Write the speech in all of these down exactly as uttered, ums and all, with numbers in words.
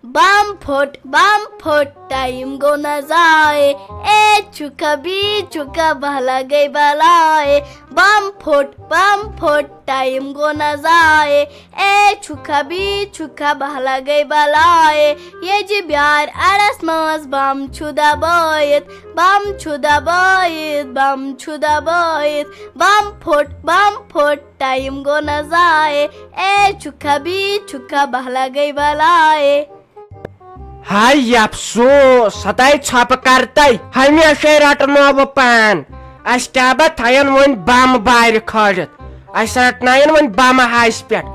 Bomb پھوٚٹ، bomb پھوٚٹ، time گوٚو نہ ضایع۔ اے چھُکھا بی چھُکھا، بہلا گٔے بلاے۔ بم پھوٚٹ، بم پھوٚٹ، ٹایم گوٚو نہ ضایع۔ اے چھُکھا بی چھُکھا، بہلا گٔے بلاے۔ ییٚجہِ بیارِ اَڑس منٛز بم چھُ دبٲیِتھ، بم چھُ دبٲیِتھ، بم چھُ دبٲیِتھ۔ بم پھوٚٹ، بم پھوٚٹ، ٹایم گوٚو نہ ضایع۔ اے چھُکھا بی چھُکھا، بہلا گٔے بلاے۔ ہاے افسوس، ہتاے ژھۄپہٕ کرتَے، ہمیشے رٹنو بہٕ پان۔ اسہِ کیٛاہ بہ تھاین وۄنۍ بم بارِ کھٲلِتھ، اسہِ رٹناین وۄنۍ بمہٕ ہاسہِ پٮ۪ٹھ۔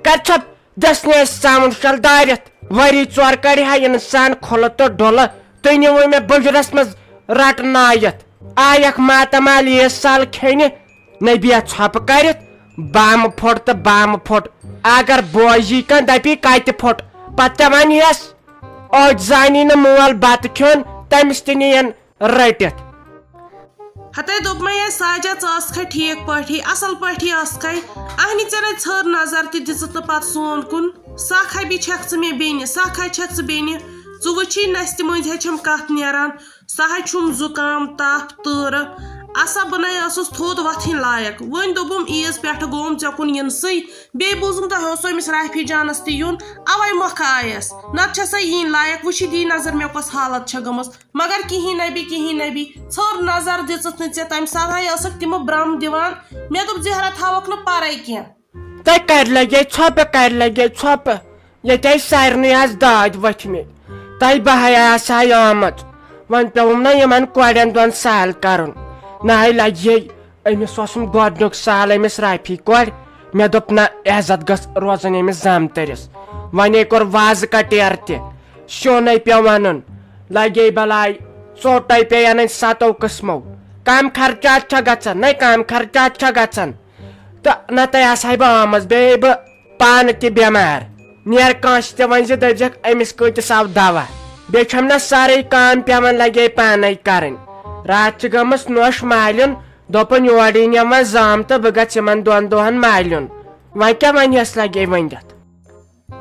کر ژھۄپ، دٔسنہِ ٲسۍ ژامُن شل دٲرِتھ۔ ؤری ژور کڑِ ہا انسان کھُلہٕ تہٕ ڈُلہٕ، تُہۍ نِوٕ مےٚ بُجرس منٛز رٹنٲیِتھ۔ آیکھ ماتامال ییٖژ سل کھیٚنہِ، نبیہ ژھۄپہٕ کٔرِتھ، بامہٕ پھوٚٹ تہٕ بامہٕ پھوٚٹ۔ اگر بوزی کانٛہہ دپی کتہِ پھوٚٹ، پتہٕ ژےٚ ونہس، أتۍ زانی نہٕ مول بتہٕ کھیوٚن، تٔمِس تہِ نِین رٔٹِتھ۔ ہتے دوٚپمَے ہے ساجہ، ژٕ ٲسکھے ٹھیٖک پٲٹھی، اَصٕل پٲٹھی ٲسکھے۔ اَہنہِ ژےٚ نے ژھٔر نظر تہِ دِژٕتھ نہٕ پتہٕ سون کُن۔ سَکھ ہا بی چھَکھ ژٕ مےٚ بیٚنہِ، سَکھ ہا چھَکھ ژٕ بیٚنہِ۔ ژٕ وٕچھی نستہِ مٔنٛزۍ ہے چھَم کَتھ نیران۔ سۄ ہا چھُم زُکام، تپھ، تۭرٕ۔ اَسا بہٕ نے ٲسٕس تھوٚد وۄتھٕنۍ لایق۔ وۄنۍ دوٚپُم عیٖز پٮ۪ٹھٕ گوٚوُم ژےٚ کُن یِنسٕے۔ بیٚیہِ بوٗزُم تۄہہِ اوسوُ أمِس رافی جانس تہِ یُن، اَوَے مۄکھٕ آیس۔ نتہٕ چھَسے یِنۍ لایق، وٕچھی دی نظر مےٚ کۄس حالت چھےٚ گٔمٕژ۔ مگر کِہیٖنۍ نبی، کِہیٖنۍ نبی، ژھٔر نظر دِژٕتھ نہٕ ژےٚ۔ تَمہِ ساتہٕ ہَے ٲسٕکھ تِمہٕ برٛم دِوان۔ مےٚ دوٚپ، زہرا تھاوَکھ نہٕ پَرَے کینٛہہ۔ تۄہہِ کَرِ لَگے ژھۄپہٕ، کَرِ لَگے ژھۄپہٕ۔ ییٚتہِ آے سارنٕے آز دٲدۍ ؤتھمٕتۍ۔ تۄہہِ بہٕ ہَے آسہٕ ہَے آمٕژ۔ وۄنۍ پیوٚوُم نہ یِمَن کورٮ۪ن دۄن سال کَرُن۔ نہ ہَے لَگہِ ہے۔ أمِس اوسُم گۄڈٕنیُک سال أمِس رافی کورِ۔ مےٚ دوٚپ، نہ، عزت گٔژھ روزٕنۍ أمِس زامتٕرِس۔ وۄنۍ کوٚر وازٕ کٹیر تہِ۔ سیُن ہے پیوٚو اَنُن۔ لگے بلاے، ژوٚٹ ہے پیٚیہِ اَنٕنۍ ستو قٕسمو۔ کم خرچات چھا گژھان؟ نَے، کم خرچات چھا گژھان؟ تہٕ نَتہٕ آسہٕ ہاے بہٕ آمٕژ، بیٚیہِ بہٕ پانہٕ تہِ بٮ۪مار۔ نیر کٲنٛسہِ تہِ ؤنۍ زِ، دٔپزٮ۪کھ، أمِس کۭتِس آو دوا؟ بیٚیہِ چھَم نہ سارے کٲم پٮ۪وان لگے پانے کرٕنۍ۔ راتھ چھِ گٔمٕژ نوٚش مالیُن، دوٚپُن، یور یی نہٕ وۄنۍ زام تہٕ بہٕ گژھٕ یِمن دۄن دۄہن مالیُن۔ وۄنۍ کیٛاہ وَنہِ یَس لگے ؤنِتھ؟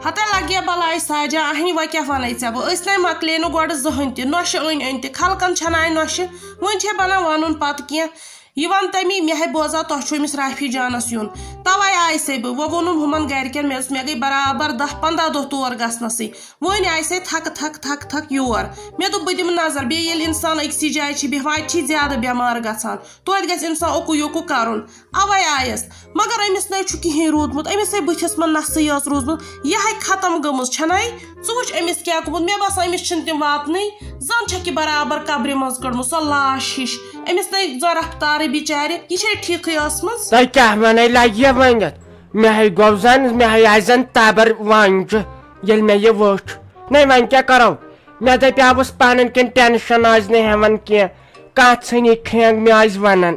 ہتے لگیا بلاے ساجا، اہنی وۄنۍ کیٛاہ ونے ژےٚ بہٕ؟ أسۍ نے مۄکلے نہٕ گۄڈٕ زٕہٕنۍ تہِ، نۄشہِ أنۍ أنۍ تہِ، خلقن چھنہٕ آے نۄشہِ، وۄنۍ چھے بنان ونُن پتہٕ کینٛہہ۔ یہِ ون تمی، مےٚ ہے بوزا تۄہہِ چھُ أمِس رافی جانس یُن، توے آیسے بہٕ۔ وۄنۍ ووٚنُم ہُمن گرِکٮ۪ن، مےٚ دوٚپُس، مےٚ گٔے برابر دہ پنٛداہ دۄہ تور گژھنسٕے، وۄنۍ آیسے تھکہٕ تھکہٕ تھکہٕ تھکہٕ یور۔ مےٚ دوٚپ، بہٕ دِمہٕ نظر، بیٚیہِ ییٚلہِ انسان أکسٕے جایہِ چھِ بیٚہوان، اتہِ چھِ زیادٕ بٮ۪مار گژھان، توتہِ گژھِ انسان اوکُے یوکُے کرُن۔ اوے آیس، مگر أمِس نے چھُ کِہیٖنۍ روٗدمُت، أمِس ہے بٕتھِس منٛز نسٕے ٲس روٗزمٕژ، یہِ ہے ختم گٔمٕژ چھَنَے۔ ژٕ وٕچھ أمِس کیٛاہ گوٚمُت، مےٚ باسان أمِس چھِنہٕ تِم واتنٕے، زَن چھَکھ یہِ برابر قبرِ منٛز کٔڑمٕژ سۄ لاش ہِش۔ أمِس نے زانٛہہ رفتارٕے بِچارِ، یہِ چھے ٹھیٖکھٕے ٲسمٕژ۔ تۄہہِ کیٛاہ وَنے لَگہِ یہِ ؤنِتھ؟ مےٚ ہے گوٚو زَن، مےٚ ہے آسہِ زَن تَبَر وانجہِ، ییٚلہِ مےٚ یہِ وٕچھ۔ نَے وۄنۍ کیٛاہ کَرو؟ مےٚ دَپیٛاوُس پَنٕنۍ کِنۍ ٹٮ۪نشَن آسہِ نہٕ ہٮ۪وان کینٛہہ، کانٛہہ ژھٕنہِ کھرٛینٛگ مےٚ آسہِ وَنان۔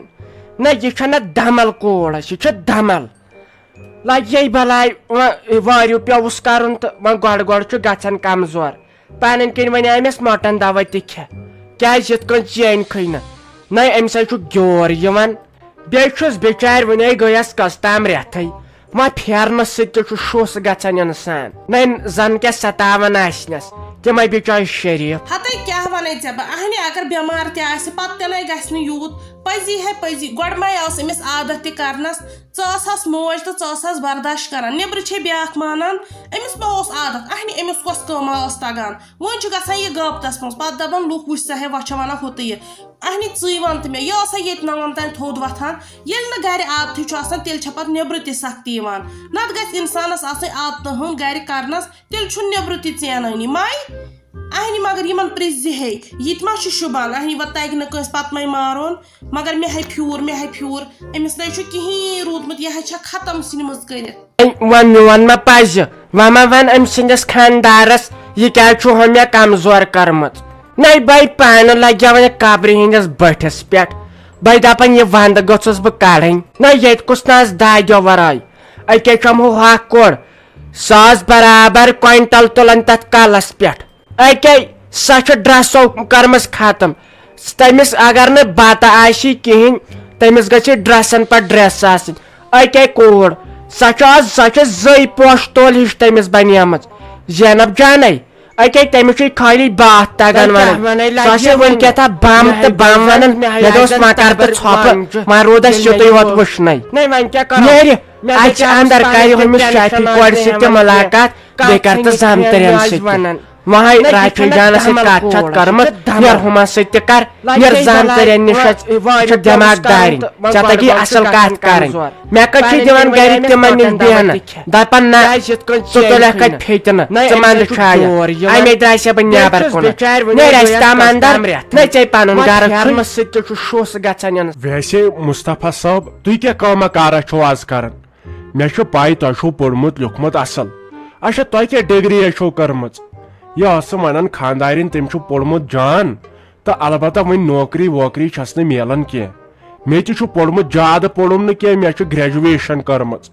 نہ، یہِ چھَنہٕ دَمَل کوٗر اَسہِ، یہِ چھِ دَمَل۔ لَگہِ یے بَلاے، وۄنۍ وٲرِو پیوٚوُس کَرُن تہٕ وۄنۍ گۄڈٕ گۄڈٕ چھُ گژھان کَمزور۔ پَنٕنۍ کِنۍ وَنیٛاے مےٚ مۄٹَن دَوا تہِ کھےٚ، کیٛازِ یِتھ کٔنۍ چینہِ کھٔنۍ نہٕ۔ نَے، أمِس حظ چھُ گیور یِوان۔ بیٚیہِ چھُس بِچارِ وُنے گٔیَس کٔژ تام رٮ۪تھٕے۔ وۄنۍ پھیرنہٕ سۭتۍ تہِ چھُ شُس گژھان اِنسان۔ نَے زَن کیٛاہ سَتاوان آسنَس تِمَے بِچارِ شریٖف۔ ہتے کیٛاہ وَنے ژےٚ بہٕ؟ اہنہِ اگر بٮ۪مار تہِ آسہِ، پَتہٕ تہِ نَے گژھِ نہٕ یوٗت۔ پٔزی ہے پٔزی، گۄڈٕ مَے ٲس أمِس عادت تہِ کَرنَس۔ ژٕ ٲسہَس موج تہٕ ژٕ ٲسہَس برداش کَران۔ نیٚبرٕ چھے بیٛاکھ مانان، أمِس ما اوس عادت؟ اہنہِ أمِس کۄس کٲمہ ٲس تَگان؟ وۄنۍ چھُ گژھان یہِ غٲبتَس منٛز۔ پَتہٕ دَپان لُکھ، وٕچھ سا ہے، وۄنۍ چھےٚ وَنان ہُتُے یہِ۔ اہنہِ ژٕے وَن تہٕ مےٚ، یہِ ٲسا ییٚتہِ نَوَن تام تھوٚد وۄتھان؟ ییٚلہِ نہٕ گَرِ عادتھٕے چھُ آسان، تیٚلہِ چھےٚ پَتہٕ نیٚبرٕ تہِ سختی یِوان۔ نَتہٕ گژھِ اِنسانَس آسٕنۍ عادتہٕ ہٕن گَرِ کَرنَس، تیٚلہِ چھُنہٕ نیٚبرٕ تہِ ژینٲنی۔ مَے؟ اہنہِ مگر یِمَن پرٛژھزِ ہے، یہِ تہِ ما چھُ شوٗبان؟ اہنہِ وۄنۍ تَگہِ نہٕ کٲنٛسہِ پَتہٕ مَے مارون۔ مگر مےٚ ہے پھیوٗر، مےٚ ہے پھیوٗر۔ أمِس نَے چھُ کِہیٖنۍ روٗدمُت، یہِ ہے چھےٚ ختم سِنمٕژ کٔرِتھ۔ وۄنۍ میون ما پَزِ؟ وۄنۍ ما وَن أمۍ سٕنٛدِس خانٛدارَس، یہِ کیٛازِ چھُ ہُم مےٚ کمزور کٔرمٕژ؟ نَے بَے پانہٕ لَگہِ ہا وۄنۍ قبرِ ہِنٛدِس بٔٹھِس پٮ۪ٹھ۔ بَے دَپان، یہِ وَنٛدٕ گٔژھٕس بہٕ کَڑٕنۍ۔ نہ، ییٚتہِ کُس نہ آسہِ دادیو وَرٲے۔ أکے چَمہو ہۄکھ کوٚر، سۄ ٲس برابر کوینٹل تُلان تَتھ کَلَس پٮ۪ٹھ۔ أکے، سۄ چھِ ڈرٛسو کٔرمٕژ ختم۔ تٔمِس اگر نہٕ بَتہٕ آسی کِہیٖنۍ، تٔمِس گژھِ ڈرٛسَن پَتہٕ ڈرٛس آسٕنۍ۔ أکے کوٗر، سۄ چھِ آز، سۄ چھِ زٔے پوشہٕ تول ہِش تٔمِس بَنیمٕژ۔ زینب جانَے، اکے تٔمِس چھُے خٲلی باتھ تگان تۄہہِ کیٛاہ ونان۔ ونے سُہ لگہِ ہسا وۄنۍ وۄنۍ؟ کیٛاہ تھا بم مےٚ تہٕ ہاے بم ونان، باسان، مےٚ مےٚ دوٚپُس تبر مکر تہٕ ژھۄپہٕ، وانجہِ وۄنۍ روٗد اَسہِ ییٚلہِ سیوٚدُے مےٚ یوت یہِ وٕچھنَے۔ نَے وۄنۍ کیٛاہ کرو؟ نیرِ، مےٚ اَتہِ چھِ بچارس اندر پانس کرِ تہِ ہُمِس tension شافی آز کورِ نہٕ سۭتۍ تہِ ہٮ۪وان ملاقات، کینٛہہ۔ بیٚیہِ کر تہٕ کتھ زامتٕرٮ۪ن ژھٕنہِ سۭتۍ تہِ۔ مےٚ آز ونان۔ وۄنۍ ہاے نہ، یہِ رافی چھُنہٕ جانس سۭتۍ دمل کتھ چھتھ کوٗر، یہِ کٔرمٕژ، چھِ دمل۔ نیر ہُمن سۭتۍ تہِ کر، لگہِ نیر ہے زامتٕرٮ۪ن بلاے، نِش وۄنۍ اَتہِ، یہِ چھِ واریاہ دماغ کٲم دارٕنۍ، کران، وۄنۍ ژےٚ گۄڈٕ تگی گۄڈٕ چھُ اصل گژھان کتھ کرٕنۍ۔ کمزور۔ مےٚ کتہِ چھِ پنٕنۍ دِوان کِنۍ گرِکۍ ونیٛاے مےٚ تِمن نِش ژۄٹن دوا بیہنہٕ؟ تہِ کھٮ۪تھ۔ دپان نہ، کیٛازِ یِتھ کٔنۍ ژٕ تُلکھ ژےٚ اَتہِ پھیٚٹہِ نہٕ، نہ، ژٕ أمِس منٛدٕ ہے چھُ چھایہ۔ ژور یِوان۔ امے درٛاے سا بہٕ تٔمۍ نیبر چھُس کُنتھ۔ بِچارِ وۄنۍ نیرِ اَسہِ گٔیَس تام کَم اندر، کَم رٮ۪تھ۔ نہ ژے پنُن وۄنۍ گرٕ چھُے۔ پھیرنہٕ سۭتۍ تہِ چھُ شوس گژھان اِنسان۔ ویسے مصطفیٰ صٲب، تُہۍ کیٛاہ کٲمہ کارا چھِو آز کران؟ مےٚ چھُ پَے تۄہہِ چھُو پوٚرمُت لیوٚکھمُت اصل۔ اچھا، تۄہہِ کیٛاہ ڈگری چھو کٔرمٕژ؟ یہِ ٲسہٕ ونان خاندارِنۍ تٔمۍ چھُ پوٚرمُت جان، تہٕ البتہ وۄنۍ نوکری ووکری چھس نہٕ میلان کینٛہہ۔ مےٚ تہِ چھُ پوٚرمُت، زیادٕ پوٚرُم نہٕ کینٛہہ، مےٚ چھُ graduation کٔرمٕژ۔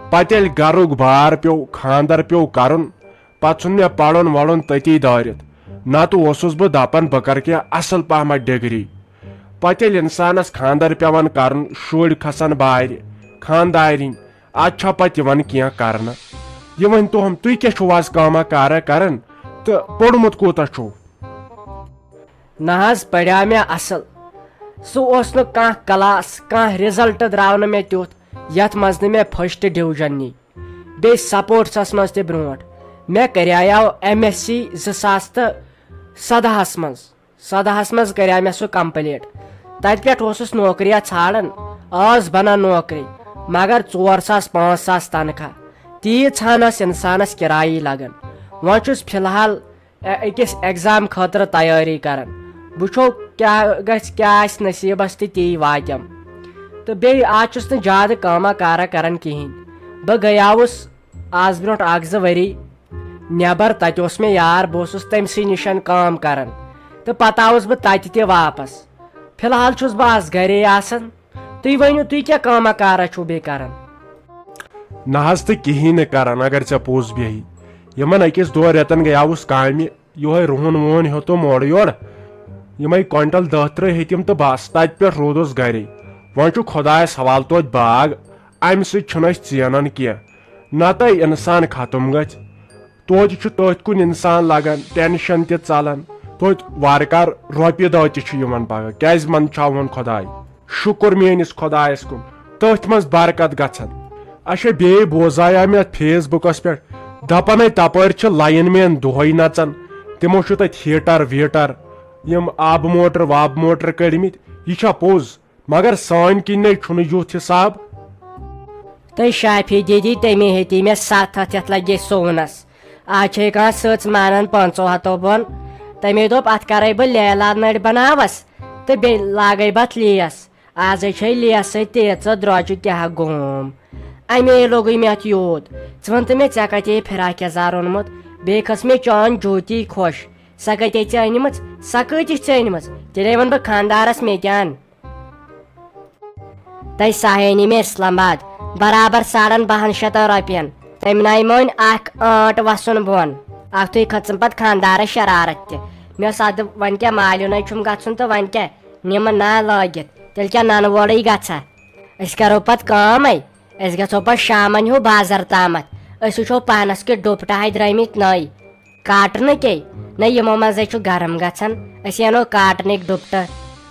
پتہٕ ییٚلہِ گرُک بار پیوٚو، خاندر پیوٚو کرُن، پتہٕ ژھُن مےٚ پرُن ورُن تٔتی دٲرِتھ۔ نتہٕ اوسُس بہٕ دپان بہٕ کرٕ کینٛہہ اصل پہمتھ ڈگری۔ پتہٕ ییٚلہِ انسانس خاندر پیوان کرُن، شُرۍ کھسان بارِ، خاندارِنۍ، ادٕ چھا پتہٕ یِوان کینٛہہ کرنہٕ؟ یہِ ؤنۍ تو ہم، تُہۍ کیٛاہ چھِو آز کٲمہ کارا کران تہٕ پوٚرمُت کوٗتاہ چھُو؟ نہ حظ، پریو مےٚ اصل۔ سُہ اوس نہٕ کانٛہہ class، کانٛہہ result درٛاو نہٕ مےٚ تیُتھ یتھ منٛز نہٕ مےٚ first division نی۔ بیٚیہِ sportsس منٛز تہِ برونٛٹھ۔ مےٚ کریاو M S C زٕ ساس تہٕ سدہس منٛز۔ سدہس منٛز کریاو مےٚ سُہ complete۔ تتہِ پٮ۪ٹھ اوسُس نوکریا ژھانڈان، ٲس بنان نوکری، مگر ژور ساس پانٛژھ ساس تنخواہ۔ تیٖژ ہن ٲس انسانس کرایی لگان۔ وۄنۍ چھُس فی الحال أ-، أکِس exam خٲطرٕ تیٲری کران۔ وٕچھو کیٛاہ گژھِ، کیٛاہ آسہِ نصیٖبس تہٕ تی واتٮ۪م۔ تہٕ بیٚیہِ آز چھُس نہٕ زیادٕ کٲمہ کارا کران کِہیٖنۍ۔ بہٕ گٔیاوُس آز برونٛٹھ اکھ زٕ ؤری نٮ۪بر، تتہِ اوس مےٚ یار، بہٕ اوسُس تٔمۍ سٕے نِش کٲم کران، تہٕ پتہٕ آوُس بہٕ تتہِ تہِ واپس۔ فی الحال چھُس بہٕ آز گرے آسان۔ تُہۍ ؤنِو، تُہۍ کیٛاہ کٲمہ کارا چھِو بیٚیہِ کران؟ نہ حظ تہٕ کِہیٖنۍ نہٕ کران، اگر ژےٚ پوٚز بیٚہی۔ یِمن أکِس دۄن رٮ۪تن گٔیاوُس کامہِ، یِہوٚے رُہُن وُہُن ہیوٚتُم اورٕ یورٕ، یِمَے کوینٹل دَہ ترٕٛہ ہیٚتِم تہٕ بس، تَتہِ پٮ۪ٹھ روٗدُس گرے۔ وۄنۍ چھُ خۄدایَس حوالہٕ توتہِ باغ، اَمہِ سۭتۍ چھُنہٕ اَسہِ ژینان کینٛہہ، نَتہٕ اِنسان ختم گژھِ۔ توتہِ چھُ تٔتھۍ کُن اِنسان لگان، ٹینشن تہِ ژلان، توتہِ وارٕ کارٕ رۄپیہِ دَہ تہِ چھِ یِوان پگاہ، کیٛازِ منٛدچھاوہون خۄداے؟ شُکر میٲنِس خۄدایَس کُن، تٔتھۍ منٛز برکت گژھن۔ اچھا، بیٚیہِ بوزایو مےٚ فیس بُکَس پٮ۪ٹھ، دَپان ہے تَپٲرۍ چھِ لایِن مین دۄہَے نَژان، تِمو چھُ تَتہِ ہیٖٹر ویٖٹر، یِم آبہٕ موٹر وابہٕ موٹر کٔڑمٕتۍ، یہِ چھا پوٚز؟ مگر سٲنۍ کِنۍ نے چھُنہٕ یُتھ حساب۔ تہٕ شافی دیدی، تٔمی ہیٚتی مےٚ ستھ ہتھ، یتھ لگے سونس۔ آز چھے کانٛہہ سٕژ مانان پنٛژو ہتو بۄن۔ تٔمۍ دوٚپ، اتھ کرے بہٕ لیلا نٔرۍ بناوس تہٕ بیٚیہِ لاگے بہٕ اتھ لیس۔ آزے چھے لیسے تیٖژ درٛۄجہِ، کیٛاہ گوم۔ امے لوٚگُے مےٚ اتھ یوٗت۔ ژٕ وَن تہٕ مےٚ، ژےٚ کتے فراک یزار اوٚنمُت؟ بیٚیہِ کھٔژ مےٚ چٲنۍ جوتی خۄش۔ سۄ کتے ژےٚ أنمٕژ؟ سۄ کۭتِس ژےٚ أنمٕژ؟ تیٚلے وَنہٕ بہٕ خانٛدارس مےٚ تہِ اَن۔ تٔمۍ ساہے نی مےٚ اسلام آباد برابر ساڑن بہن شتن رۄپین۔ تٔمۍ ناے مٲنۍ اکھ ٲنٹ وسُن بۄن۔ اکھتُے کھٔژٕم پتہٕ خانٛدارس شرارت تہِ۔ مےٚ ٲس اتھ دوٚپ، وۄنۍ کیٛاہ، مالیُن ہے چھُم گژھُن تہٕ وۄنۍ کیٛاہ نِمہٕ نہ لٲگِتھ؟ تیٚلہِ کیٛاہ ننہٕ وورٕے گژھا؟ أسۍ کرو پتہٕ کٲمے، أسۍ گژھو پتہٕ شامن ہیوٗ بازر تامتھ۔ أسۍ وٕچھو پانس کیُتھ ڈُپٹہٕ ہاے درٲمٕتۍ نٔوۍ۔ کاٹنہٕ کے؟ نہ، یِمو منٛزے چھُ گرم گژھان۔ أسۍ انو کاٹنٕکۍ ڈُپٹہٕ،